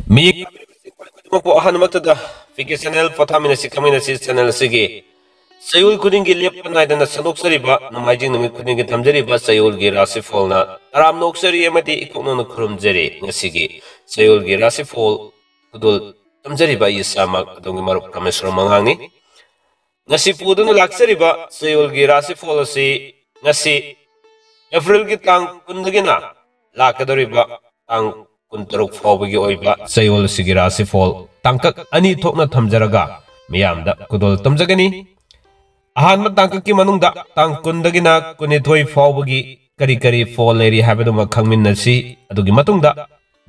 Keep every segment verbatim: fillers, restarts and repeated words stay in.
ꯃꯤꯌꯦꯡ ꯈꯨꯗꯤꯡꯃꯛꯄꯨ ꯑꯍꯥꯟꯕꯃꯛꯇꯗ P K channel ꯄꯣꯊꯥꯃꯤꯟꯅꯁꯤ ꯈꯪꯃꯤꯟꯅꯁꯤ channel ꯑꯁꯤꯒꯤ ꯆꯌꯣꯜ ꯈꯨꯗꯤꯡꯒꯤ ꯂꯦꯞꯄ ꯅꯥꯏꯗꯅ ꯁꯟꯗꯣꯛꯆꯔꯤꯕ, ꯅꯣꯡꯃꯥꯏꯖꯤꯡ ꯅꯨꯃꯤꯠ ꯈꯨꯗꯤꯡꯒꯤ ꯊꯝꯖꯔꯤꯕ ꯆꯌꯣꯜꯒꯤ ꯔꯥꯁꯤꯐꯣꯜꯅ ꯇꯔꯥꯝꯅ ꯑꯣꯛꯆꯔꯤ ꯑꯃꯗꯤ ꯏꯀꯣꯛꯅꯅ ꯈꯨꯔꯨꯝꯖꯔꯤ꯫ ꯉꯁꯤꯒꯤ ꯆꯌꯣꯜꯒꯤ ꯔꯥꯁꯤꯐꯣꯜ ꯈꯨꯗꯣꯜ ꯇꯝꯖꯔꯤꯕ ꯑꯩ ꯏꯁꯥꯃꯛ ꯑꯗꯣꯝꯒꯤ ꯃꯔꯨꯞ ꯔꯥꯃꯦꯁꯣꯔ ꯃꯉꯥꯡꯅꯤ꯫ ꯉꯁꯤ ꯄꯨꯗꯨꯅ ꯂꯥꯛꯆꯔꯤꯕ ꯆꯌꯣꯜꯒꯤ ꯔꯥꯁꯤꯐꯣꯜ ꯑꯁꯤ ꯉꯁꯤ ꯑꯦꯄ꯭ꯔꯤꯜꯒꯤ ꯇꯥꯡ ꯀꯨꯟꯗꯒꯤꯅ ꯂꯥꯛꯀꯗꯧꯔꯤꯕ ꯇꯥꯡ ꯀꯨꯟꯇꯔꯨꯛ ꯐꯥꯎꯕꯒꯤ ꯑꯣꯏꯕ ꯆꯌꯣꯜ ꯑꯁꯤꯒꯤ ꯔꯥꯁꯤꯐꯣꯜ ꯇꯥꯡꯀꯛ ꯑꯅꯤ ꯊꯣꯛꯅ ꯊꯝꯖꯔꯒ ꯃꯤꯌꯥꯝꯗ ꯈꯨꯗꯣꯜ ꯇꯝꯖꯒꯅꯤ꯫ ꯑꯍꯥꯟꯕ ꯇꯥꯡꯀꯛꯀꯤ ꯃꯅꯨꯡꯗ ꯇꯥꯡ ꯀꯨꯟꯗꯒꯤꯅ ꯀꯨꯟꯅꯤꯊꯣꯏ ꯐꯥꯎꯕꯒꯤ ꯀꯔꯤ ꯀꯔꯤ ꯐꯣꯜ ꯂꯩꯔꯤ ꯍꯥꯏꯕꯗꯨꯃ ꯈꯪꯃꯤꯟꯅꯁꯤ꯫ ꯑꯗꯨꯒꯤ ꯃꯇꯨꯡꯗ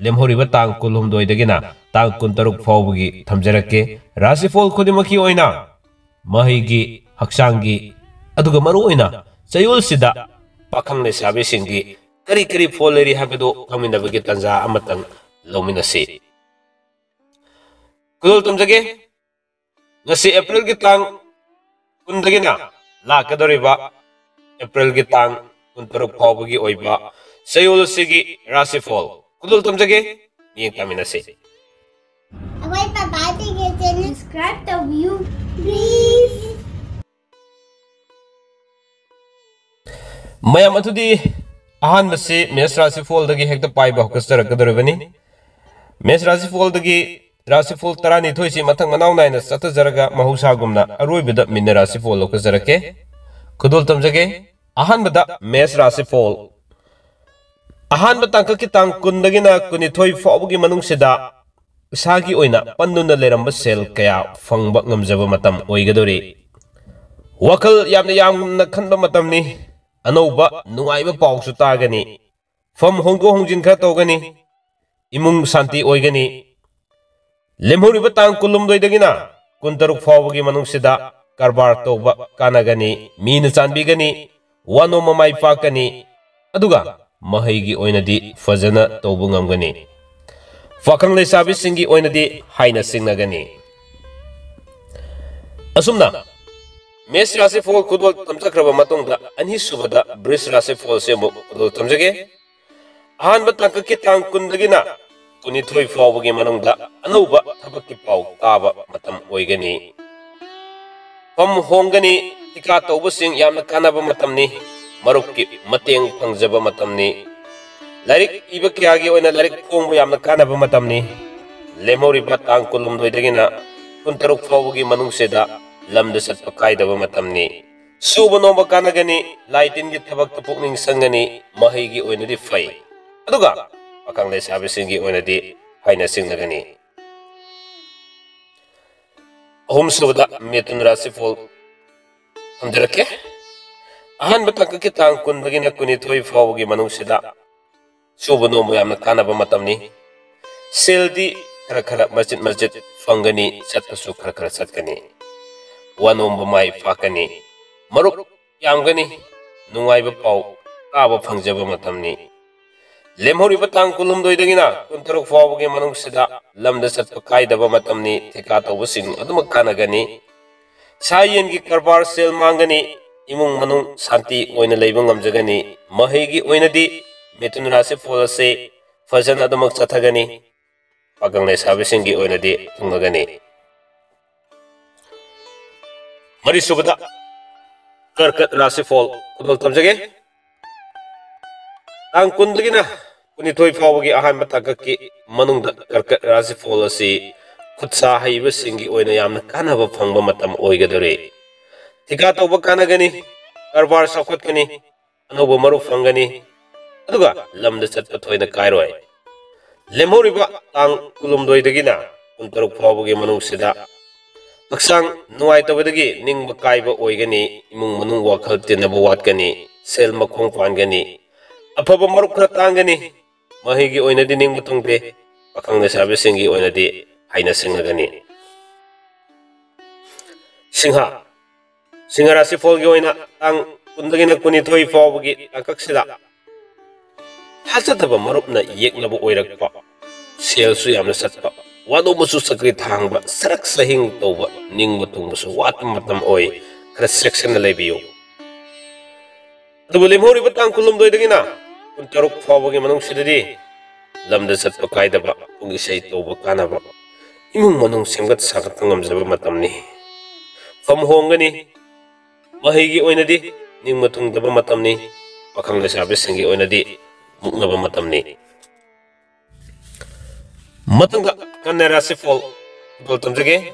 ꯂꯦꯝꯍꯧꯔꯤꯕ ꯇꯥꯡ ꯀꯨꯟꯍꯨꯝꯗꯣꯏꯗꯒꯤꯅ ꯇꯥꯡ ꯀꯨꯟꯇꯔꯨꯛ ꯐꯥꯎꯕꯒꯤ ꯊꯝꯖꯔꯛꯀꯦ꯫ ꯔꯥꯁꯤꯐꯣꯜ ꯈꯨꯗꯤꯡꯃꯛꯀꯤ ꯑꯣꯏꯅ ꯃꯍꯩꯒꯤ, ꯍꯛꯆꯥꯡꯒꯤ, ꯑꯗꯨꯒ ꯃꯔꯨꯑꯣꯏꯅ ꯆꯌꯣꯜꯁꯤꯗ ꯄꯥꯈꯪ ꯂꯩꯁꯥꯕꯤꯁꯤꯡꯒꯤ ꯀꯔꯤ ꯀꯔꯤ ꯐꯣꯜ ꯂꯩꯔꯤ ꯍꯥꯏꯕꯗꯨ ꯈꯪꯃꯤꯟꯅꯕꯒꯤ ꯇꯥꯟꯖꯥ ꯑꯃꯇꯪ ꯂꯧꯃꯤꯟꯅꯁꯤ꯫ ꯈꯨꯗꯣꯜ ꯇꯝꯖꯒꯦ꯫ ꯉꯁꯤ ꯑꯦꯄ꯭ꯔꯤꯜꯒꯤ ꯇꯥꯡ ꯀꯨꯟꯗꯒꯤꯅ ꯂꯥꯛꯀꯗꯧꯔꯤꯕ ꯑꯦꯄ꯭ꯔꯤꯜꯒꯤ ꯇꯥꯡ ꯀꯨꯟꯇꯔꯨꯛ ꯐꯥꯎꯕꯒꯤ ꯑꯣꯏꯕ ꯆꯌꯣꯜ ꯑꯁꯤꯒꯤ ꯔꯥꯁꯤꯐꯣꯜ ꯈꯨꯗꯣꯜ ꯇꯝꯖꯒꯦ꯫ ꯃꯤꯠꯌꯦꯡ ꯇꯥꯃꯤꯟꯅꯁꯤ꯫ ꯑꯩꯈꯣꯏ ꯄꯄꯥꯁꯤꯡꯒꯤ ꯆꯦꯅꯦꯜ ꯁꯕꯁꯀ꯭ꯔꯥꯏꯕ ꯇꯧꯕꯤꯌꯨ, ꯄ꯭ꯂꯤꯖ꯫ ꯃꯌꯥꯝ ꯑꯗꯨꯗꯤ ꯑꯍꯥꯟꯕꯁꯤ ꯃꯦꯁ ꯔꯥꯁꯤꯐꯣꯜꯗꯒꯤ ꯍꯦꯛꯇ ꯄꯥꯏꯕ ꯍꯧꯒꯠꯆꯔꯛꯀꯗꯧꯔꯤꯕꯅꯤ꯫ ꯃꯦꯁ ꯔꯥꯁꯤꯐꯣꯜꯗꯒꯤ ꯔꯥꯁꯤꯐꯣꯜ ꯇꯔꯥꯅꯤꯊꯣꯏꯁꯤ ꯃꯊꯪ ꯃꯅꯥꯎ ꯅꯥꯏꯅ ꯆꯠꯊꯖꯔꯒ ꯃꯍꯧꯁꯥꯒꯨꯝꯅ ꯑꯔꯣꯏꯕꯗ ꯃꯤꯅ ꯔꯥꯁꯤꯐꯣꯜ ꯂꯧꯈꯠꯆꯔꯛꯀꯦ꯫ ꯈꯨꯗꯣꯜ ꯇꯝꯖꯒꯦ꯫ ꯑꯍꯥꯟꯕꯗ ꯃꯦꯁ ꯔꯥꯁꯤꯐꯣꯜ꯫ ꯑꯍꯥꯟꯕ ꯇꯥꯡꯀꯛꯀꯤ ꯇꯥꯡ ꯀꯨꯟꯗꯒꯤꯅ ꯀꯨꯟꯅꯤꯊꯣꯏ ꯐꯥꯎꯕꯒꯤ ꯃꯅꯨꯡꯁꯤꯗ ꯏꯁꯥꯒꯤ ꯑꯣꯏꯅ ꯄꯟꯗꯨꯅ ꯂꯩꯔꯝꯕ ꯁꯦꯜ ꯀꯌꯥ ꯐꯪꯕ ꯉꯝꯖꯕ ꯃꯇꯝ ꯑꯣꯏꯒꯗꯧꯔꯤ꯫ ꯋꯥꯈꯜ ꯌꯥꯝꯅ ꯌꯥꯝꯅ ꯈꯟꯕ ꯃꯇꯝꯅꯤ꯫ ꯑꯅꯧꯕ ꯅꯨꯡꯉꯥꯏꯕ ꯄꯥꯎꯁꯨ ꯇꯥꯒꯅꯤ꯫ ꯐꯝ ꯍꯣꯡꯗꯣꯛ ꯍꯣꯡꯖꯤꯟ ꯈꯔ ꯇꯧꯒꯅꯤ꯫ ꯏꯃꯨꯡ ꯁꯥꯟꯇꯤ ꯑꯣꯏꯒꯅꯤ꯫ ꯂꯦꯝꯍꯧꯔꯤꯕ ꯇꯥꯡ ꯀꯨꯟꯍꯨꯝꯗꯣꯏꯗꯒꯤꯅ ꯀꯨꯟꯇꯔꯨꯛ ꯐꯥꯎꯕꯒꯤ ꯃꯅꯨꯡꯁꯤꯗ ꯀꯔꯕꯥꯔ ꯇꯧꯕ ꯀꯥꯟꯅꯒꯅꯤ, ꯃꯤꯅ ꯆꯥꯟꯕꯤꯒꯅꯤ, ꯋꯥ ꯅꯣꯝꯕ ꯃꯥꯏ ꯄꯥꯛꯀꯅꯤ, ꯑꯗꯨꯒ ꯃꯍꯩꯒꯤ ꯑꯣꯏꯅꯗꯤ ꯐꯖꯅ ꯇꯧꯕ ꯉꯝꯒꯅꯤ꯫ ꯄꯥꯈꯪ ꯂꯩꯁꯥꯕꯤꯁꯤꯡꯒꯤ ꯑꯣꯏꯅꯗꯤ ꯍꯥꯏꯅ ꯁꯤꯡꯅꯒꯅꯤ꯫ ꯑꯁꯨꯝꯅ ꯃꯦꯁ ꯔꯥꯁꯤꯐꯣꯜ ꯈꯨꯗꯣꯜ ꯇꯝꯖꯈ꯭ꯔꯕ ꯃꯇꯨꯡꯗ ꯑꯅꯤꯁꯨꯕꯗ ꯕ꯭ꯔꯤꯖ ꯔꯥꯁꯤꯐꯣꯜꯁꯦ ꯑꯃꯨꯛ ꯈꯨꯗꯣꯜ ꯇꯝꯖꯒꯦ꯫ ꯑꯍꯥꯟꯕ ꯇꯥꯡꯀꯛꯀꯤ ꯇꯥꯡ ꯀꯨꯟꯗꯒꯤꯅ ꯀꯨꯟꯅꯤꯊꯣꯏ ꯐꯥꯎꯕꯒꯤ ꯃꯅꯨꯡꯗ ꯑꯅꯧꯕ ꯊꯕꯛꯀꯤ ꯄꯥꯎ ꯇꯥꯕ ꯃꯇꯝ ꯑꯣꯏꯒꯅꯤ꯫ ꯐꯝ ꯍꯣꯡꯒꯅꯤ, ꯊꯤꯀꯥ ꯇꯧꯕꯁꯤꯡ ꯌꯥꯝꯅ ꯀꯥꯟꯅꯕ ꯃꯇꯝꯅꯤ, ꯃꯔꯨꯞꯀꯤ ꯃꯇꯦꯡ ꯐꯪꯖꯕ ꯃꯇꯝꯅꯤ꯫ ꯂꯥꯏꯔꯤꯛ ꯏꯕ ꯀꯌꯥꯒꯤ ꯑꯣꯏꯅ ꯂꯥꯏꯔꯤꯛ ꯐꯣꯡꯕ ꯌꯥꯝꯅ ꯀꯥꯟꯅꯕ ꯃꯇꯝꯅꯤ꯫ ꯂꯦꯝꯍꯧꯔꯤꯕ ꯇꯥꯡ ꯀꯨꯟꯍꯨꯝꯗꯣꯏꯗꯒꯤꯅ ꯀꯨꯟꯇꯔꯨꯛ ꯐꯥꯎꯕꯒꯤ ꯃꯅꯨꯡꯁꯤꯗ ꯂꯝꯗ ꯆꯠꯄ ꯀꯥꯏꯗꯕ ꯃꯇꯝꯅꯤ꯫ ꯁꯨꯕ ꯅꯣꯝꯕ ꯀꯥꯟꯅꯒꯅꯤ, ꯂꯥꯏ ꯇꯤꯟꯒꯤ ꯊꯕꯛꯇ ꯄꯨꯛꯅꯤꯡ ꯆꯪꯒꯅꯤ, ꯃꯍꯩꯒꯤ ꯑꯣꯏꯅꯗꯤ ꯐꯩ꯫ ꯑꯗꯨꯒ ꯄꯥꯈꯪ ꯂꯩꯁꯥꯕꯤꯁꯤꯡꯒꯤ ꯑꯣꯏꯅꯗꯤ ꯍꯥꯏꯅ ꯆꯤꯡꯅꯒꯅꯤ꯫ ꯑꯍꯨꯝꯁꯨꯕꯗ ꯃꯤꯊꯨꯟ ꯔꯥꯁꯤꯐꯣꯜ ꯊꯝꯖꯔꯛꯀꯦ꯫ ꯑꯍꯥꯟꯕ ꯇꯥꯡꯀꯛꯀꯤ ꯇꯥꯡ ꯀꯨꯟꯗꯒꯤꯅ ꯀꯨꯟꯅꯤꯊꯣꯏ ꯐꯥꯎꯕꯒꯤ ꯃꯅꯨꯡꯁꯤꯗ ꯁꯨꯕ ꯅꯣꯝꯕ ꯌꯥꯝꯅ ꯀꯥꯟꯅꯕ ꯃꯇꯝꯅꯤ꯫ ꯁꯦꯜꯗꯤ ꯈꯔ ꯈꯔ ꯃꯆꯤꯠ ꯃꯆꯤꯠ ꯐꯪꯒꯅꯤ, ꯆꯠꯄꯁꯨ ꯈꯔ ꯈꯔ ꯆꯠꯀꯅꯤ꯫ ꯋꯥ ꯅꯣꯝꯕ ꯃꯥꯏ ꯄꯥꯛꯀꯅꯤ꯫ ꯃꯔꯨꯞ ꯌꯥꯝꯒꯅꯤ꯫ ꯅꯨꯡꯉꯥꯏꯕ ꯄꯥꯎ ꯇꯥꯕ ꯐꯪꯖꯕ ꯃꯇꯝꯅꯤ꯫ ꯂꯦꯝꯍꯧꯔꯤꯕ ꯇꯥꯡ ꯀꯨꯟꯍꯨꯝꯗꯣꯏꯗꯒꯤꯅ ꯀꯨꯟꯇꯔꯨꯛ ꯐꯥꯎꯕꯒꯤ ꯃꯅꯨꯡꯁꯤꯗ ꯂꯝꯗ ꯆꯠꯄ ꯀꯥꯏꯗꯕ ꯃꯇꯝꯅꯤ꯫ ꯊꯤꯀꯥ ꯇꯧꯕꯁꯤꯡ ꯑꯗꯨꯃꯛ ꯀꯥꯟꯅꯒꯅꯤ꯫ ꯁꯥ ꯌꯦꯟꯒꯤ ꯀꯔꯕꯥꯔ ꯁꯦꯜ ꯃꯥꯡꯒꯅꯤ꯫ ꯏꯃꯨꯡ ꯃꯅꯨꯡ ꯁꯥꯟꯇꯤ ꯑꯣꯏꯅ ꯂꯩꯕ ꯉꯝꯖꯒꯅꯤ꯫ ꯃꯍꯩꯒꯤ ꯑꯣꯏꯅꯗꯤ ꯃꯤꯊꯨꯟ ꯔꯥꯁꯤꯐꯣꯜ ꯑꯁꯤ ꯐꯖꯅ ꯑꯗꯨꯃꯛ ꯆꯠꯊꯒꯅꯤ꯫ ꯄꯥꯈꯪ ꯂꯩꯁꯥꯕꯤꯁꯤꯡꯒꯤ ꯑꯣꯏꯅꯗꯤ ꯊꯨꯡꯂꯒꯅꯤ꯫ ꯃꯔꯤꯁꯨꯕꯗ ꯀꯔꯀꯠ ꯔꯥꯁꯤꯐꯣꯜ ꯈꯨꯗꯣꯜ ꯇꯝꯖꯒꯦ꯫ ꯇꯥꯡ ꯀꯨꯟꯗꯒꯤꯅ ꯀꯨꯟꯅꯤꯊꯣꯏ ꯐꯥꯎꯕꯒꯤ ꯑꯍꯥꯟꯕ ꯇꯥꯡꯀꯛꯀꯤ ꯃꯅꯨꯡꯗ ꯀꯔꯀꯠ ꯔꯥꯁꯤꯐꯣꯜ ꯑꯁꯤ ꯈꯨꯠ ꯁꯥ ꯍꯩꯕꯁꯤꯡꯒꯤ ꯑꯣꯏꯅ ꯌꯥꯝꯅ ꯀꯥꯟꯅꯕ ꯐꯪꯕ ꯃꯇꯝ ꯑꯣꯏꯒꯗꯧꯔꯤ꯫ ꯊꯤꯀꯥ ꯇꯧꯕ ꯀꯥꯟꯅꯒꯅꯤ, ꯀꯔꯕꯥꯔ ꯆꯥꯎꯈꯠꯀꯅꯤ, ꯑꯅꯧꯕ ꯃꯔꯨꯞ ꯐꯪꯒꯅꯤ, ꯑꯗꯨꯒ ꯂꯝꯗ ꯆꯠꯄ ꯊꯣꯏꯅ ꯀꯥꯏꯔꯣꯏ꯫ ꯂꯦꯝꯍꯧꯔꯤꯕ ꯇꯥꯡ ꯀꯨꯟꯍꯨꯝꯗꯣꯏꯗꯒꯤꯅ ꯀꯨꯟꯇꯔꯨꯛ ꯐꯥꯎꯕꯒꯤ ꯃꯅꯨꯡꯁꯤꯗ ꯍꯛꯆꯥꯡ ꯅꯨꯡꯉꯥꯏꯇꯕꯗꯒꯤ ꯅꯤꯡꯕ ꯀꯥꯏꯕ ꯑꯣꯏꯒꯅꯤ, ꯏꯃꯨꯡ ꯃꯅꯨꯡ ꯋꯥꯈꯜ ꯇꯤꯟꯅꯕ ꯋꯥꯠꯀꯅꯤ, ꯁꯦꯜ ꯃꯈꯣꯡ ꯄꯥꯟꯒꯅꯤ, ꯑꯐꯕ ꯃꯔꯨꯞ ꯈꯔ ꯇꯥꯡꯒꯅꯤ, ꯃꯍꯩꯒꯤ ꯑꯣꯏꯅꯗꯤ ꯅꯤꯡꯕ ꯊꯨꯡꯗꯦ, ꯄꯥꯈꯪ ꯂꯩꯁꯥꯕꯤꯁꯤꯡꯒꯤ ꯑꯣꯏꯅꯗꯤ ꯍꯥꯏꯅ ꯁꯤꯡꯅꯒꯅꯤ꯫ ꯁꯤꯡꯍ, ꯁꯤꯡꯍ ꯔꯥꯁꯤꯐꯣꯜꯒꯤ ꯑꯣꯏꯅ ꯇꯥꯡ ꯀꯨꯟꯗꯒꯤꯅ ꯀꯨꯟꯅꯤꯊꯣꯏ ꯐꯥꯎꯕꯒꯤ ꯇꯥꯡꯀꯛꯁꯤꯗ ꯊꯥꯖꯗꯕ ꯃꯔꯨꯞꯅ ꯌꯦꯛꯅꯕ ꯑꯣꯏꯔꯛꯄ, ꯁꯦꯜꯁꯨ ꯌꯥꯝꯅ ꯆꯠꯄ, ꯋꯥꯅꯣꯝꯕꯁꯨ ꯆꯀ꯭ꯔꯤ ꯊꯥꯡꯕ, ꯁꯔꯛ ꯁꯍꯤꯡ ꯇꯧꯕ, ꯅꯤꯡꯕ ꯊꯨꯡꯕꯁꯨ ꯋꯥꯠꯄ ꯃꯇꯝ ꯑꯣꯏ꯫ ꯈꯔ ꯆꯦꯛꯁꯤꯟꯅ ꯂꯩꯕꯤꯌꯨ꯫ ꯑꯗꯨꯕꯨ ꯂꯦꯝꯍꯧꯔꯤꯕ ꯇꯥꯡ ꯀꯨꯟꯍꯨꯝꯗꯣꯏꯗꯒꯤꯅ ꯀꯨꯟꯇꯔꯨꯛ ꯐꯥꯎꯕꯒꯤ ꯃꯅꯨꯡꯁꯤꯗꯗꯤ ꯂꯝꯗ ꯆꯠꯄ ꯀꯥꯏꯗꯕ, ꯄꯨꯡ ꯏꯁꯩ ꯇꯧꯕ ꯀꯥꯟꯅꯕ, ꯏꯃꯨꯡ ꯃꯅꯨꯡ ꯁꯦꯝꯒꯠ ꯁꯥꯒꯠꯄ ꯉꯝꯖꯕ ꯃꯇꯝꯅꯤ꯫ ꯐꯝ ꯍꯣꯡꯒꯅꯤ꯫ ꯃꯍꯩꯒꯤ ꯑꯣꯏꯅꯗꯤ ꯅꯤꯡꯕ ꯊꯨꯡꯗꯕ ꯃꯇꯝꯅꯤ꯫ ꯄꯥꯈꯪ ꯂꯩꯁꯥꯕꯤꯁꯤꯡꯒꯤ ꯑꯣꯏꯅꯗꯤ ꯃꯨꯛꯅꯕ ꯃꯇꯝꯅꯤ꯫ ꯃꯊꯪꯗ ꯀꯟꯌꯥ ꯔꯥꯁꯤꯐꯣꯜ ꯈꯨꯗꯣꯜ ꯇꯝꯖꯒꯦ꯫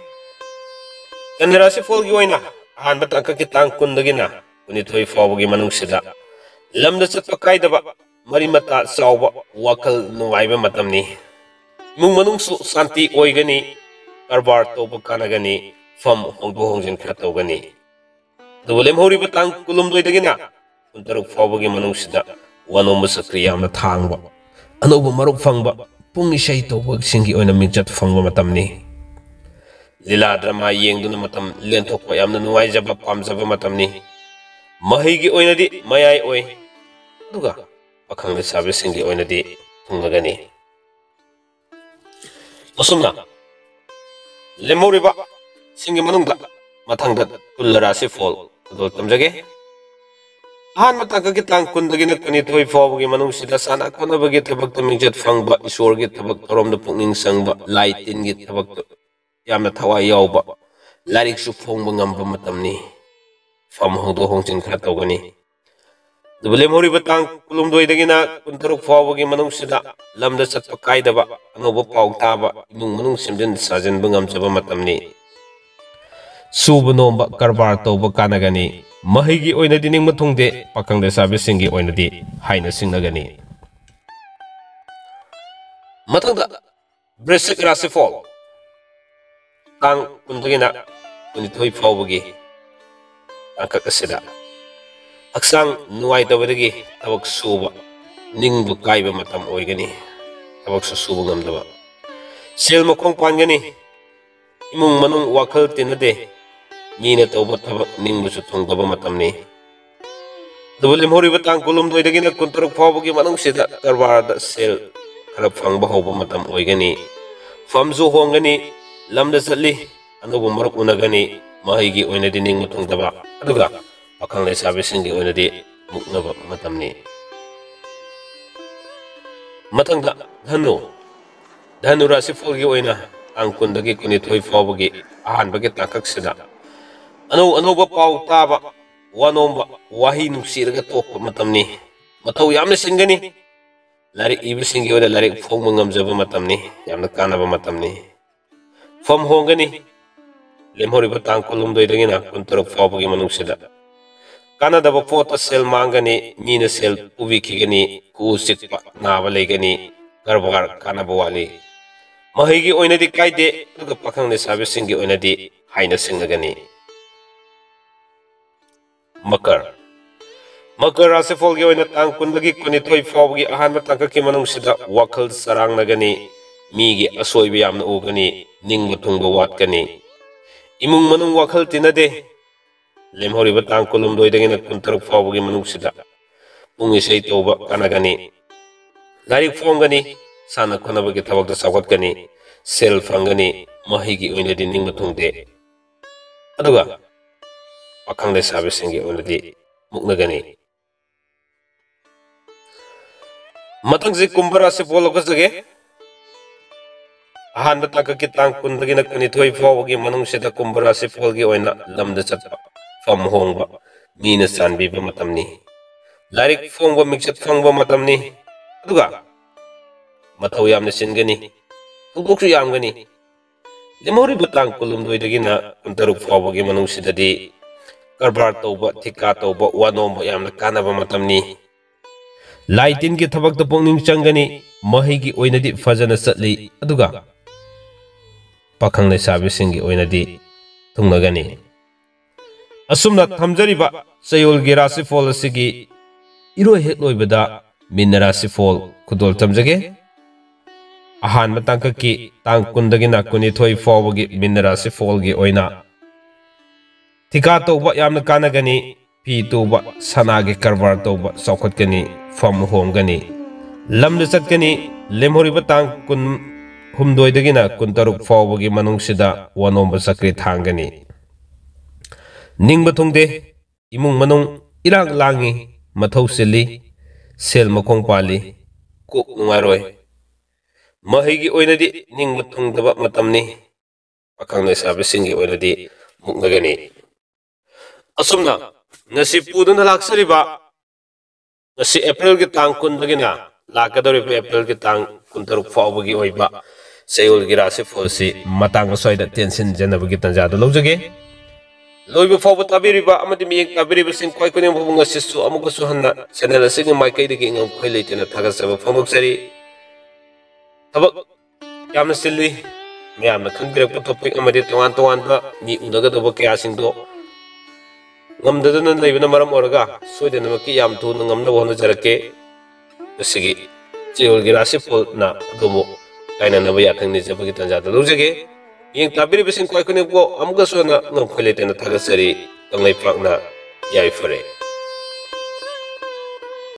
ꯀꯟꯌꯥ ꯔꯥꯁꯤꯐꯣꯜꯒꯤ ꯑꯣꯏꯅ ꯑꯍꯥꯟꯕ ꯇꯥꯡꯀꯛꯀꯤ ꯇꯥꯡ ꯀꯨꯟꯗꯒꯤꯅ ꯀꯨꯟꯅꯤꯊꯣꯏ ꯐꯥꯎꯕꯒꯤ ꯃꯅꯨꯡꯁꯤꯗ ꯂꯝꯗ ꯆꯠꯄ ꯀꯥꯏꯗꯕ, ꯃꯔꯤ ꯃꯇꯥ ꯆꯥꯎꯕ, ꯋꯥꯈꯜ ꯅꯨꯡꯉꯥꯏꯕ ꯃꯇꯝꯅꯤ꯫ ꯏꯃꯨꯡ ꯃꯅꯨꯡꯁꯨ ꯁꯥꯟꯇꯤ ꯑꯣꯏꯒꯅꯤ, ꯀꯔꯕꯥꯔ ꯇꯧꯕ ꯀꯥꯟꯅꯒꯅꯤ, ꯐꯝ ꯍꯣꯡꯗꯣꯛ ꯍꯣꯡꯖꯤꯟ ꯈꯔ ꯇꯧꯒꯅꯤ꯫ ꯑꯗꯨꯕꯨ ꯂꯦꯝꯍꯧꯔꯤꯕ ꯇꯥꯡ ꯀꯨꯟꯍꯨꯝꯗꯣꯏꯗꯒꯤꯅ ꯀꯨꯟꯇꯔꯨꯛ ꯐꯥꯎꯕꯒꯤ ꯃꯅꯨꯡꯁꯤꯗ ꯋꯥꯅꯣꯝꯕ ꯁꯛꯇꯤ ꯌꯥꯝꯅ ꯊꯥꯡꯕ, ꯑꯅꯧꯕ ꯃꯔꯨꯞ ꯐꯪꯕ, ꯄꯨꯡ ꯏꯁꯩ ꯇꯧꯕꯁꯤꯡꯒꯤ ꯑꯣꯏꯅ ꯃꯤꯡꯆꯠ ꯐꯪꯕ ꯃꯇꯝꯅꯤ꯫ ꯂꯤꯂꯥ ꯗ꯭ꯔꯃꯥ ꯌꯦꯡꯗꯨꯅ ꯃꯇꯝ ꯂꯦꯟꯊꯣꯛꯄ ꯌꯥꯝꯅ ꯅꯨꯡꯉꯥꯏꯖꯕ, ꯄꯥꯝꯖꯕ ꯃꯇꯝꯅꯤ꯫ ꯃꯍꯩꯒꯤ ꯑꯣꯏꯅꯗꯤ ꯃꯌꯥꯏ ꯑꯣꯏ, ꯑꯗꯨꯒ ꯄꯥꯈꯪ ꯂꯩꯁꯥꯕꯤꯁꯤꯡꯒꯤ ꯑꯣꯏꯅꯗꯤ ꯊꯨꯡꯂꯒꯅꯤ꯫ ꯑꯁꯨꯝꯅ ꯂꯦꯝꯍꯧꯔꯤꯕ ꯁꯤꯡꯒꯤ ꯃꯅꯨꯡꯗ ꯃꯊꯪꯗ ꯇꯨꯂꯥ ꯔꯥꯁꯤꯐꯣꯜ ꯈꯨꯗꯣꯜ ꯇꯝꯖꯒꯦ꯫ ꯑꯍꯥꯟꯕ ꯇꯥꯡꯀꯛꯀꯤ ꯇꯥꯡ ꯀꯨꯟꯗꯒꯤꯅ ꯀꯨꯟꯅꯤꯊꯣꯏ ꯐꯥꯎꯕꯒꯤ ꯃꯅꯨꯡꯁꯤꯗ ꯁꯥꯟꯅ ꯈꯣꯠꯅꯕꯒꯤ ꯊꯕꯛꯇ ꯃꯤꯡꯆꯠ ꯐꯪꯕ, ꯏꯁꯣꯔꯒꯤ ꯊꯕꯛ ꯊꯧꯔꯝꯗ ꯄꯨꯛꯅꯤꯡ ꯆꯪꯕ, ꯂꯥꯏ ꯇꯤꯟꯒꯤ ꯊꯕꯛꯇ ꯌꯥꯝꯅ ꯊꯋꯥꯏ ꯌꯥꯎꯕ, ꯂꯥꯏꯔꯤꯛꯁꯨ ꯐꯣꯡꯕ ꯉꯝꯕ ꯃꯇꯝꯅꯤ꯫ ꯐꯝ ꯍꯣꯡꯗꯣꯛ ꯍꯣꯡꯖꯤꯟ ꯈꯔ ꯇꯧꯒꯅꯤ꯫ ꯑꯗꯨꯕꯨ ꯂꯦꯝꯍꯧꯔꯤꯕ ꯇꯥꯡ ꯀꯨꯟꯍꯨꯝꯗꯣꯏꯗꯒꯤꯅ ꯀꯨꯟꯇꯔꯨꯛ ꯐꯥꯎꯕꯒꯤ ꯃꯅꯨꯡꯁꯤꯗ ꯂꯝꯗ ꯆꯠꯄ ꯀꯥꯏꯗꯕ, ꯑꯅꯧꯕ ꯄꯥꯎ ꯇꯥꯕ, ꯏꯃꯨꯡ ꯃꯅꯨꯡ ꯁꯦꯝꯖꯤꯟ ꯁꯥꯖꯤꯟꯕ ꯉꯝꯖꯕ ꯃꯇꯝꯅꯤ꯫ ꯁꯨꯕ ꯅꯣꯝꯕ, ꯀꯔꯕꯥꯔ ꯇꯧꯕ ꯀꯥꯟꯅꯒꯅꯤ꯫ ꯃꯍꯩꯒꯤ ꯑꯣꯏꯅꯗꯤ ꯅꯤꯡꯕ ꯊꯨꯡꯗꯦ, ꯄꯥꯈꯪ ꯂꯩꯁꯥꯕꯤꯁꯤꯡꯒꯤ ꯑꯣꯏꯅꯗꯤ ꯍꯥꯏꯅ ꯁꯤꯡꯅꯒꯅꯤ꯫ ꯃꯊꯪꯗ ꯕ꯭ꯔꯤꯁꯤꯛ ꯔꯥꯁꯤꯐꯣꯜ, ꯇꯥꯡ ꯀꯨꯟꯗꯒꯤꯅ ꯀꯨꯟꯅꯤꯊꯣꯏ ꯐꯥꯎꯕꯒꯤ ꯇꯥꯡꯀꯛ ꯑꯁꯤꯗ ꯍꯛꯆꯥꯡ ꯅꯨꯡꯉꯥꯏꯇꯕꯗꯒꯤ ꯊꯕꯛ ꯁꯨꯕ ꯅꯤꯡꯕ ꯀꯥꯏꯕ ꯃꯇꯝ ꯑꯣꯏꯒꯅꯤ꯫ ꯊꯕꯛꯁꯨ ꯁꯨꯕ ꯉꯝꯗꯕ, ꯁꯦꯜ ꯃꯈꯣꯡ ꯄꯥꯟꯒꯅꯤ꯫ ꯏꯃꯨꯡ ꯃꯅꯨꯡ ꯋꯥꯈꯜ ꯇꯤꯟꯅꯗꯦ꯫ ꯃꯤꯅ ꯇꯧꯕ ꯊꯕꯛ ꯅꯤꯡꯕꯁꯨ ꯊꯨꯡꯗꯕ ꯃꯇꯝꯅꯤ꯫ ꯑꯗꯨꯕꯨ ꯂꯦꯝꯍꯧꯔꯤꯕ ꯇꯥꯡ ꯀꯨꯟꯍꯨꯝꯗꯣꯏꯗꯒꯤꯅ ꯀꯨꯟꯇꯔꯨꯛ ꯐꯥꯎꯕꯒꯤ ꯃꯅꯨꯡꯁꯤꯗ ꯀꯔꯕꯥꯔꯗ ꯁꯦꯜ ꯈꯔ ꯐꯪꯕ ꯍꯧꯕ ꯃꯇꯝ ꯑꯣꯏꯒꯅꯤ꯫ ꯐꯝꯁꯨ ꯍꯣꯡꯒꯅꯤ, ꯂꯝꯗ ꯆꯠꯂꯤ, ꯑꯅꯧꯕ ꯃꯔꯨꯞ ꯎꯅꯒꯅꯤ꯫ ꯃꯍꯩꯒꯤ ꯑꯣꯏꯅꯗꯤ ꯅꯤꯡꯕ ꯊꯨꯡꯗꯕ, ꯑꯗꯨꯒ ꯄꯥꯈꯪ ꯂꯩꯁꯥꯕꯤꯁꯤꯡꯒꯤ ꯑꯣꯏꯅꯗꯤ ꯃꯨꯛꯅꯕ ꯃꯇꯝꯅꯤ꯫ ꯃꯊꯪꯗ ꯙꯅꯨ꯫ ꯙꯅꯨ ꯔꯥꯁꯤꯐꯣꯜꯒꯤ ꯑꯣꯏꯅ ꯇꯥꯡ ꯀꯨꯟꯗꯒꯤ ꯀꯨꯟꯅꯤꯊꯣꯏ ꯐꯥꯎꯕꯒꯤ ꯑꯍꯥꯟꯕꯒꯤ ꯇꯥꯡꯀꯛꯁꯤꯗ ꯑꯅꯧ ꯑꯅꯧꯕ ꯄꯥꯎ ꯇꯥꯕ, ꯋꯥ ꯅꯣꯝꯕ, ꯋꯥꯍꯩ ꯅꯨꯡꯁꯤꯔꯒ ꯇꯣꯛꯄ ꯃꯇꯝꯅꯤ꯫ ꯃꯊꯧ ꯌꯥꯝꯅ ꯆꯤꯟꯒꯅꯤ꯫ ꯂꯥꯏꯔꯤꯛ ꯏꯕꯁꯤꯡꯒꯤ ꯑꯣꯏꯅ ꯂꯥꯏꯔꯤꯛ ꯐꯣꯡꯕ ꯉꯝꯖꯕ ꯃꯇꯝꯅꯤ꯫ ꯌꯥꯝꯅ ꯀꯥꯟꯅꯕ ꯃꯇꯝꯅꯤ꯫ ꯐꯝ ꯍꯣꯡꯒꯅꯤ꯫ ꯂꯦꯝꯍꯧꯔꯤꯕ ꯇꯥꯡ ꯀꯨꯟꯍꯨꯝꯗꯣꯏꯗꯒꯤꯅ ꯀꯨꯟꯇꯔꯨꯛ ꯐꯥꯎꯕꯒꯤ ꯃꯅꯨꯡꯁꯤꯗ ꯀꯥꯟꯅꯗꯕ ꯄꯣꯠꯇ ꯁꯦꯜ ꯃꯥꯡꯒꯅꯤ, ꯃꯤꯅ ꯁꯦꯜ ꯄꯨꯕꯤꯈꯤꯒꯅꯤ, ꯈꯨꯎ ꯆꯤꯛꯄ, ꯅꯥꯕ ꯂꯩꯒꯅꯤ, ꯀꯔꯕꯥꯔ ꯀꯥꯟꯅꯕ ꯋꯥꯠꯂꯤ꯫ ꯃꯍꯩꯒꯤ ꯑꯣꯏꯅꯗꯤ ꯀꯥꯏꯗꯦ, ꯑꯗꯨꯒ ꯄꯥꯈꯪ ꯂꯩꯁꯥꯕꯤꯁꯤꯡꯒꯤ ꯑꯣꯏꯅꯗꯤ ꯍꯥꯏꯅ ꯁꯤꯡꯅꯒꯅꯤ꯫ ꯃꯀꯔ꯫ ꯃꯀꯔ ꯔꯥꯁꯤꯐꯣꯜꯒꯤ ꯑꯣꯏꯅ ꯇꯥꯡ ꯀꯨꯟꯗꯒꯤ ꯀꯨꯟꯅꯤꯊꯣꯏ ꯐꯥꯎꯕꯒꯤ ꯑꯍꯥꯟꯕ ꯇꯥꯡꯀꯛꯀꯤ ꯃꯅꯨꯡꯁꯤꯗ ꯋꯥꯈꯜ ꯆꯔꯥꯡꯅꯒꯅꯤ, ꯃꯤꯒꯤ ꯑꯁꯣꯏꯕ ꯌꯥꯝꯅ ꯎꯒꯅꯤ, ꯅꯤꯡꯕ ꯊꯨꯡꯕ ꯋꯥꯠꯀꯅꯤ꯫ ꯏꯃꯨꯡ ꯃꯅꯨꯡ ꯋꯥꯈꯜ ꯇꯤꯟꯅꯗꯦ꯫ ꯂꯦꯝꯍꯧꯔꯤꯕ ꯇꯥꯡ ꯀꯨꯟꯍꯨꯝꯗꯣꯏꯗꯒꯤꯅ ꯀꯨꯟꯇꯔꯨꯛ ꯐꯥꯎꯕꯒꯤ ꯃꯅꯨꯡꯁꯤꯗ ꯄꯨꯡ ꯏꯁꯩ ꯇꯧꯕ ꯀꯥꯟꯅꯒꯅꯤ꯫ ꯂꯥꯏꯔꯤꯛ ꯐꯣꯡꯒꯅꯤ, ꯁꯥꯟꯅ ꯈꯣꯠꯅꯕꯒꯤ ꯊꯕꯛꯇ ꯆꯥꯎꯈꯠꯀꯅꯤ, ꯁꯦꯜ ꯐꯪꯒꯅꯤ, ꯃꯍꯩꯒꯤ ꯑꯣꯏꯅꯗꯤ ꯅꯤꯡꯕ ꯊꯨꯡꯗꯦ꯫ ꯑꯗꯨꯒ ꯄꯥꯈꯪ ꯂꯩꯁꯥꯕꯤꯁꯤꯡꯒꯤ ꯑꯣꯏꯅꯗꯤ ꯃꯨꯛꯅꯒꯅꯤ꯫ ꯃꯊꯪꯁꯤ ꯀꯨꯝꯚ ꯔꯥꯁꯤꯐꯣꯜ ꯂꯧꯈꯠꯆꯒꯦ꯫ ꯑꯍꯥꯟꯕ ꯇꯥꯡꯀꯛꯀꯤ ꯇꯥꯡ ꯀꯨꯟꯗꯒꯤꯅ ꯀꯨꯟꯅꯤꯊꯣꯏ ꯐꯥꯎꯕꯒꯤ ꯃꯅꯨꯡꯁꯤꯗ ꯀꯨꯝꯚ ꯔꯥꯁꯤꯐꯣꯜꯒꯤ ꯑꯣꯏꯅ ꯂꯝꯗ ꯆꯠꯄ, ꯐꯝ ꯍꯣꯡꯕ, ꯃꯤꯅ ꯆꯥꯟꯕꯤꯕ ꯃꯇꯝꯅꯤ꯫ ꯂꯥꯏꯔꯤꯛ ꯐꯣꯡꯕ, ꯃꯤꯡꯆꯠ ꯐꯪꯕ ꯃꯇꯝꯅꯤ꯫ ꯑꯗꯨꯒ ꯃꯊꯧ ꯌꯥꯝꯅ ꯆꯤꯟꯒꯅꯤ, ꯊꯧꯗꯣꯛꯁꯨ ꯌꯥꯝꯒꯅꯤ꯫ ꯂꯦꯝꯍꯧꯔꯤꯕ ꯇꯥꯡ ꯀꯨꯟꯍꯨꯝꯗꯣꯏꯗꯒꯤꯅ ꯀꯨꯟꯇꯔꯨꯛ ꯐꯥꯎꯕꯒꯤ ꯃꯅꯨꯡꯁꯤꯗꯗꯤ ꯀꯔꯕꯥꯔ ꯇꯧꯕ, ꯊꯤꯀꯥ ꯇꯧꯕ, ꯋꯥ ꯅꯣꯝꯕ ꯌꯥꯝꯅ ꯀꯥꯟꯅꯕ ꯃꯇꯝꯅꯤ꯫ ꯂꯥꯏ ꯇꯤꯟꯒꯤ ꯊꯕꯛꯇ ꯄꯨꯛꯅꯤꯡ ꯆꯪꯒꯅꯤ, ꯃꯍꯩꯒꯤ ꯑꯣꯏꯅꯗꯤ ꯐꯖꯅ ꯆꯠꯂꯤ, ꯑꯗꯨꯒ ꯄꯥꯈꯪ ꯂꯩꯁꯥꯕꯤꯁꯤꯡꯒꯤ ꯑꯣꯏꯅꯗꯤ ꯊꯨꯡꯅꯒꯅꯤ꯫ ꯑꯁꯨꯝꯅ ꯊꯝꯖꯔꯤꯕ ꯆꯌꯣꯜꯒꯤ ꯔꯥꯁꯤꯐꯣꯜ ꯑꯁꯤꯒꯤ ꯏꯔꯣꯏ ꯍꯦꯛ ꯂꯣꯏꯕꯗ ꯃꯤꯟꯅ ꯔꯥꯁꯤꯐꯣꯜ ꯈꯨꯗꯣꯜ ꯇꯝꯖꯒꯦ꯫ ꯑꯍꯥꯟꯕ ꯇꯥꯡꯀꯛꯀꯤ ꯇꯥꯡ ꯀꯨꯟꯗꯒꯤꯅ ꯀꯨꯟꯅꯤꯊꯣꯏ ꯐꯥꯎꯕꯒꯤ ꯃꯤꯟꯅ ꯔꯥꯁꯤꯐꯣꯜꯒꯤ ꯑꯣꯏꯅ ꯊꯤꯀꯥ ꯇꯧꯕ ꯌꯥꯝꯅ ꯀꯥꯟꯅꯒꯅꯤ꯫ ꯐꯤ ꯇꯨꯕ, ꯁꯅꯥꯒꯤ ꯀꯔꯕꯥꯔ ꯇꯧꯕ ꯆꯥꯎꯈꯠꯀꯅꯤ, ꯐꯝ ꯍꯣꯡꯒꯅꯤ, ꯂꯝꯗ ꯆꯠꯀꯅꯤ꯫ ꯂꯦꯝꯍꯧꯔꯤꯕ ꯇꯥꯡ ꯀꯨꯟꯍꯨꯝꯗꯣꯏꯗꯒꯤꯅ ꯀꯨꯟꯇꯔꯨꯛ ꯐꯥꯎꯕꯒꯤ ꯃꯅꯨꯡꯁꯤꯗ ꯋꯥꯅꯣꯝꯕ ꯆꯀ꯭ꯔꯤ ꯊꯥꯡꯒꯅꯤ꯫ ꯅꯤꯡꯕ ꯊꯨꯡꯗꯦ, ꯏꯃꯨꯡ ꯃꯅꯨꯡ ꯏꯔꯥꯡ ꯂꯥꯡꯉꯤ, ꯃꯊꯧ ꯆꯤꯜꯂꯤ, ꯁꯦꯜ ꯃꯈꯣꯡ ꯄꯥꯜꯂꯤ꯫ ꯀꯣꯛ ꯅꯨꯡꯉꯥꯏꯔꯣꯏ꯫ ꯃꯍꯩꯒꯤ ꯑꯣꯏꯅꯗꯤ ꯅꯤꯡꯕ ꯊꯨꯡꯗꯕ ꯃꯇꯝꯅꯤ꯫ ꯄꯥꯈꯪ ꯂꯩꯁꯥꯕꯤꯁꯤꯡꯒꯤ ꯑꯣꯏꯅꯗꯤ ꯃꯨꯛꯅꯒꯅꯤ꯫ ꯑꯁꯨꯝꯅ ꯉꯁꯤ ꯄꯨꯗꯨꯅ ꯂꯥꯛꯆꯔꯤꯕ, ꯉꯁꯤ ꯑꯦꯄ꯭ꯔꯤꯜꯒꯤ ꯇꯥꯡ ꯀꯨꯟꯗꯒꯤꯅ ꯂꯥꯛꯀꯗꯧꯔꯤꯕ ꯑꯦꯄ꯭ꯔꯤꯜꯒꯤ ꯇꯥꯡ ꯀꯨꯟꯇꯔꯨꯛ ꯐꯥꯎꯕꯒꯤ ꯑꯣꯏꯕ ꯆꯌꯣꯜꯒꯤ ꯔꯥꯁꯤꯐꯜꯁꯤ ꯃꯇꯥꯡ ꯑꯁ꯭ꯋꯥꯏꯗ ꯇꯦꯟꯁꯤꯟꯖꯅꯕꯒꯤ ꯇꯥꯟꯖꯥꯗꯨ ꯂꯧꯖꯒꯦ꯫ ꯂꯣꯏꯕ ꯐꯥꯎꯕ ꯇꯥꯕꯤꯔꯤꯕ ꯑꯃꯗꯤ ꯃꯤꯠꯌꯦꯡ ꯇꯥꯕꯤꯔꯤꯕꯁꯤꯡ ꯈ꯭ꯋꯥꯏ ꯈꯨꯗꯤꯡꯃꯛꯄꯨ ꯉꯁꯤꯁꯨ ꯑꯃꯨꯛꯀꯁꯨ ꯍꯟꯅ ꯆꯦꯅꯦꯜ ꯑꯁꯤꯒꯤ ꯃꯥꯏꯀꯩꯗꯒꯤ ꯉꯝꯈꯩ ꯂꯩꯇꯅ ꯊꯥꯒꯠꯆꯕ ꯐꯣꯡꯗꯣꯛꯆꯔꯤ꯫ ꯊꯕꯛ ꯌꯥꯝꯅ ꯆꯤꯜꯂꯤ꯫ ꯃꯌꯥꯝꯅ ꯈꯟꯕꯤꯔꯛꯄ ꯇꯣꯄꯤꯛ ꯑꯃꯗꯤ ꯇꯣꯉꯥꯟ ꯇꯣꯉꯥꯟꯕ ꯃꯤ ꯎꯅꯒꯗꯕ ꯀꯌꯥꯁꯤꯡꯗꯣ ꯉꯝꯗꯗꯨꯅ ꯂꯩꯕꯅ ꯃꯔꯝ ꯑꯣꯏꯔꯒ ꯁꯣꯏꯗꯅꯃꯛꯀꯤ ꯌꯥꯝ ꯊꯨꯅ ꯉꯝꯅꯕ ꯍꯣꯠꯅꯖꯔꯛꯀꯦ꯫ ꯃꯁꯤꯒꯤ ꯆꯌꯣꯜꯒꯤ ꯔꯥꯁꯤꯐꯜꯅ ꯑꯗꯣꯝꯕꯨ ꯀꯥꯏꯅꯅꯕ ꯌꯥꯊꯪ ꯅꯤꯖꯕꯒꯤ ꯇꯥꯟꯖꯥꯗ ꯂꯧꯖꯒꯦ꯫ ꯌꯦꯡ ꯇꯥꯕꯤꯔꯤꯕꯁꯤꯡ ꯈ꯭ꯋꯥꯏ ꯈꯨꯗꯤꯡꯃꯛꯄꯨ ꯑꯃꯨꯛꯀꯁꯨ ꯍꯟꯅ ꯉꯝꯈꯩ ꯂꯩꯇꯅ ꯊꯥꯒꯠꯆꯔꯤ꯫ ꯀꯪꯂꯩꯄꯥꯛꯅ ꯌꯥꯏꯐꯔꯦ꯫